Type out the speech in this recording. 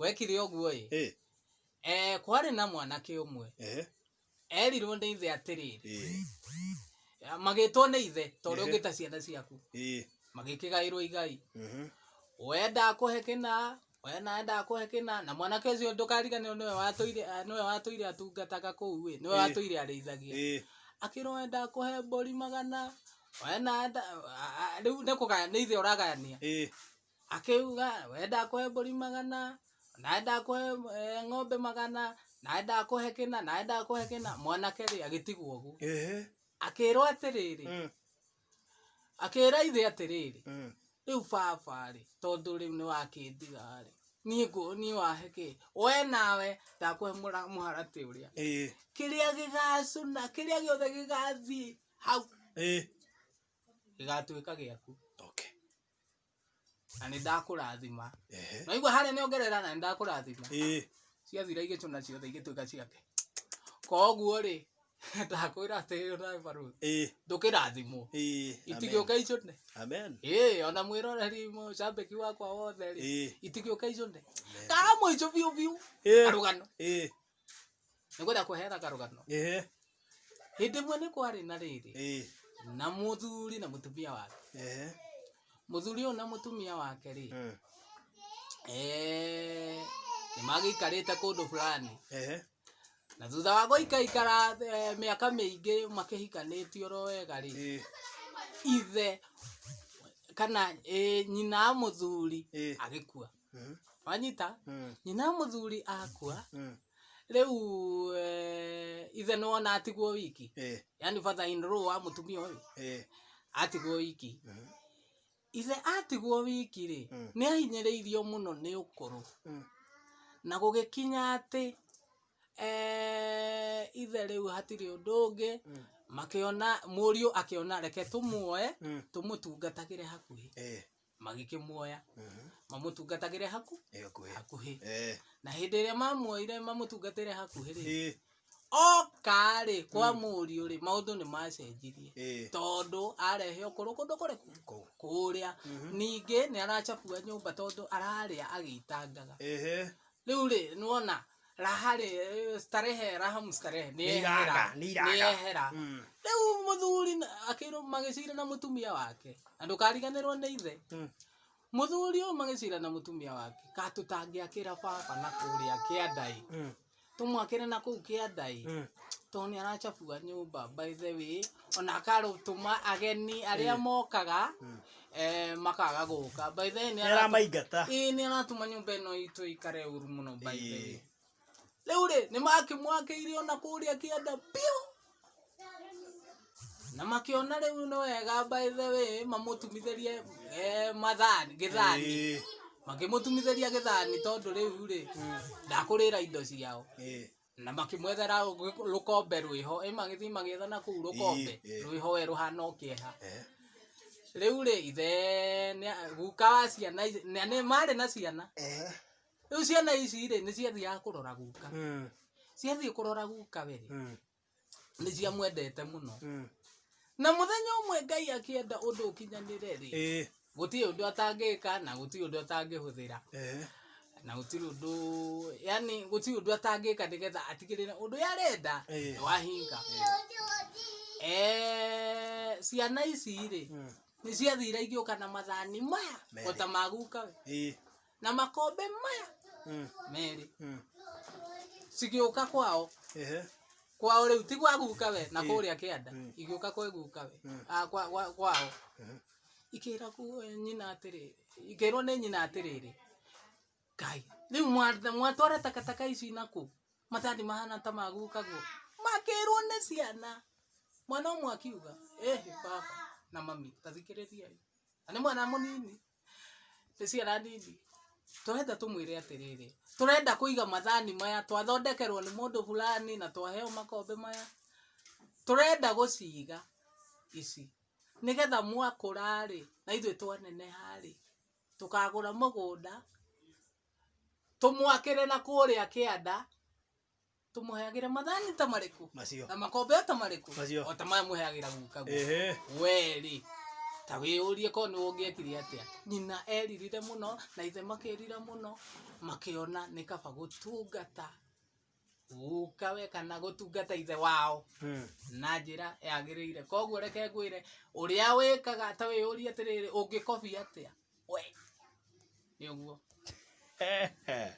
Gwekire ũguo ĩ, kwarĩ na mwanake ũmwe erirwo nĩ ithe atĩrĩrĩ, magĩtwo nĩ ithe ta ũrĩa ũngĩta ciana ciaku, magĩkĩgaĩrwo igai. We ndakũhe kĩna, we nawe ndakũhe kĩna, na mwanake ũcio ndũkariganĩrwo nĩwe watũire, nĩwe watũire atungataga kũu ĩ, nĩwe watũire arĩithagia. Akĩrwo we ndakũhe mbũri 100, we nawe rĩu nĩ kũgaya, nĩ ithe ũragayania. Akiuga we ndakũhe mbũri 100, nawe ndakũhe ng'ombe 100, nawe ndakũhe kĩna, nawe ndakũhe kĩna. Mwanake rĩ agĩtigwo ũguo. Akĩrwo atĩrĩrĩ, akĩra ithe atĩrĩrĩ, rĩu baba rĩ, tondũ rĩu nĩ wakĩndiga rĩ, niĩ niĩ wahe kĩ? We nawe ndakũhe mũharatĩ ũrĩa. Kĩrĩa gĩgacũna, kĩrĩa gĩothe gĩgathiĩ hau, gĩgatuĩka gĩaku. Na nĩ ndakũrathima. Naigua harĩa nĩ ongerera na nĩ ndakũrathima. Ciathira igĩcũna ciothe igĩtuĩka ciake. Koguo rĩ, ndakwĩra atĩrĩrĩ nawe barũthi, ndũkĩrathimwo. Itigĩũka icũne. Amen. Ona mwĩroreri mũcambĩki wakwa wothe rĩ, itigĩũka icũne. Ka mũico biũ biũ, karũgano. Nĩngwenda kũheana karũgano. Hĩndĩ ĩmwe nĩ kwarĩ na rĩrĩ, na mũthuri na mũtumia wake. Mũthuri ũyũ na mũtumia wake rĩ, nĩ magĩikarĩte kũndũ fulani. Na thutha wa gũikaikara mĩaka mĩingĩ makĩhikanĩtie oro wega rĩ, ithe kana nyina wa mũthuri agĩkua. Wanyita? Nyina wa mũthuri akua, rĩu ithe nĩ wona atigwo wiki. Yani father in law wa mũtumia ũyũ atigwo wiki. Ithe atigwo wiki rĩ, nĩ ahinyĩrĩirio mũno nĩ ũkũrũ. Na gũgĩkinya atĩ ithe rĩu hatirĩ ũndũ ũngĩ, makĩona mũriũ akĩona reke tũmuoe, tũmũtungatagĩre hakuhĩ. Magĩkĩmuoya, mamũtungatagĩre hakuhĩ. Na hĩndĩ ĩrĩa mamuoire mamũtungatĩre hakuhĩ rĩ, oka rĩ kwa mũriũ rĩ, maũndũ nĩ macenjirie. Tondũ arehe ũkũrũ kũndũ kũrĩkũ? Kũrĩa. Ningĩ nĩ aracabua nyũmba tondũ ararĩa agĩitangaga. Rĩu rĩ, nĩwona raha rĩ, starehe, raha mstarehe, nĩ yehera, Nĩ iraga. nĩ yehera. Rĩu mũthuri akĩrwo magĩcira na mũtumia wake, na ndũkariganĩrwo nĩ ithe. Mũthuri ũyũ magĩcira na mũtumia wake, ka tũtangĩakĩra baba na kũrĩa kĩanda-ĩ. Tũmwakĩre na kũu kĩanda-ĩ. Tondũ nĩ aracabua nyũmba by the way, ona akarũtũma ageni arĩa mokaga, makaga gũka. By the way, nĩ aramaingata. Nĩ aratũma nyũmba ĩno itũ ĩikare ũru mũno by the way. Rĩu rĩ, nĩ makĩmwakĩire ona kũrĩa kĩanda biũ. Na makĩona rĩu nĩ wega by the way, mamũtumithĩrie mathani, gĩthani. Makĩmũtumithĩria gĩthani tondũ rĩu rĩ, ndakũrĩra indo ciao. Na makĩmwethera rũkombe rwĩho, magĩthiĩ magĩetha na kũu rũkombe, rwĩho we rũhana o kĩeha. Rĩu rĩ, ithe guka wa ciana ici, na nĩ marĩ na ciana. Rĩu ciana ici rĩ, nĩ ciathiaga kũrora guka. Ciathiĩ kũrora guka we rĩ, nĩ ciamwendete mũno. Na mũthenya ũmwe Ngai akĩenda ũndũ ũkinyanĩre rĩ, gũtirĩ ũndũ atangĩka na gũtirĩ ũndũ atangĩhũthĩra. Na gũtirĩ ũndũ, yani gũtirĩ ũndũ atangĩka nĩgetha atigĩrĩre ũndũ ũrĩa arenda nĩ wahinga. Ciana ici rĩ, nĩ ciathire igĩũka na mathani maya o ta ma guka we. Na makombe maya merĩ. Cigĩũka kwao. Kwao rĩu ti gwa guka we na kũrĩa kĩanda. Igĩũka kwĩ guka we. Kwao. Ikĩra nyina atĩrĩrĩ, ikĩrwo nĩ nyina atĩrĩrĩ, Ngai, rĩu mwatwara takataka ici nakũ? Mathani mahana ta ma guka guo. Makĩrwo nĩ ciana. Mwana ũmwe akiuga, ĩhĩ baba na mami, ta thikĩrĩriai. Na nĩ mwana mũnini. Nĩ ciana nini. Tũrenda tũmwĩre atĩrĩrĩ, tũrenda kũiga mathani maya twathondekerwo nĩ mũndũ fulani na twaheo makombe maya. Tũrenda gũciga ici nĩgetha mwakũra rĩ, na ithuĩ twaneneha rĩ, tũkagũra mũgũnda, tũmwakĩre na kũrĩa kĩanda, tũmũheagĩre mathani ta marĩkũ? Macio. Na makombe o ta marĩkũ? Macio. O ta maya mũheagĩra guka guo. We rĩ, Ta wĩyũrie korwo nĩ ũngĩekire atĩa. Nyina eririre mũno na ithe makĩrira mũno, makĩona nĩ kaba gũtungata gukawe kana gũtungata ithe wao na njĩra yagĩrĩire. Koguo reke ngwĩre ũrĩa wĩkaga, ta wĩyũrie atĩrĩrĩ, ũngĩkobia atĩa we? Nĩ ũguo.